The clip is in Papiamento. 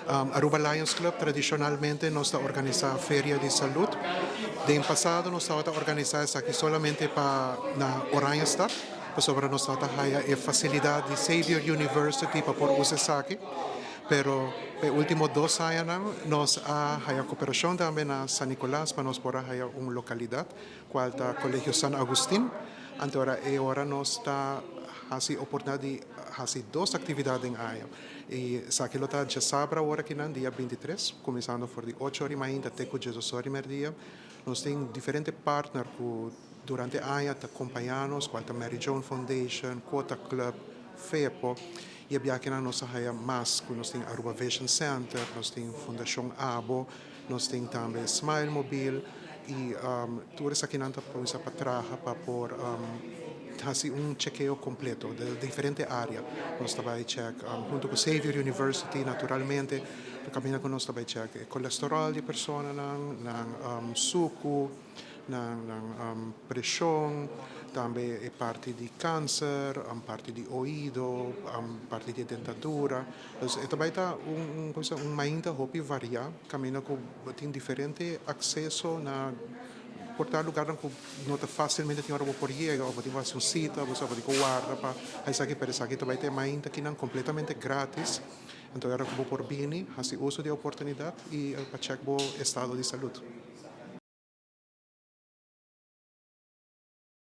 Aruba Lions Club tradicionalmente nos ta organisa Feria di Salud. Den pasado nos tabata organisa esaki solamente pa na Oranjestad, pasobra nos tabata haya e facilidad di Xavier University pa por usa esaki. Pero e ultimo 2 añanan nos a haya cooperacion tambe na San Nicolas pa nos por a haya un localidad, cual ta Colegio San Agustin. Anto ora nos ta haci oportunidad di haci dos actividad den aña. Y esaki lo ta diasabra awor aki nan, dia 23, cuminsando for di 8 or di mainta te cu 12 or di merdia. Nos tin diferente partner cu durante aña ta acompaña nos, cual ta Mary Joan Foundation, Quota Club, FEPO, y e biaha nos a haya mas, cu nos tin Aruba Vision Center, nos tin Fundacion ABO, nos tin tambe Smile Mobile, y tur esaki nan ta pa traha pa por haci un chekeo completo di diferente area. Nos ta bay check hunto cu Xavier University, naturalmente, caminda cu nos ta bay check colesterol di persona, nan suco, nan presion, tambe e parti di cancer, parti di oido, parti di dentadura. Dus e tambe ta un mainta hopi varia, caminda cu tin diferente acceso na por ta lugar cu no ta facilmente tin ora por yega, of tin un cita, of por warda pa esaki, pero esaki tambe tin mainta aki nan completamente gratis. Anto ora cu por bini, haci uso di oportunidad y pa check bo estado di salud.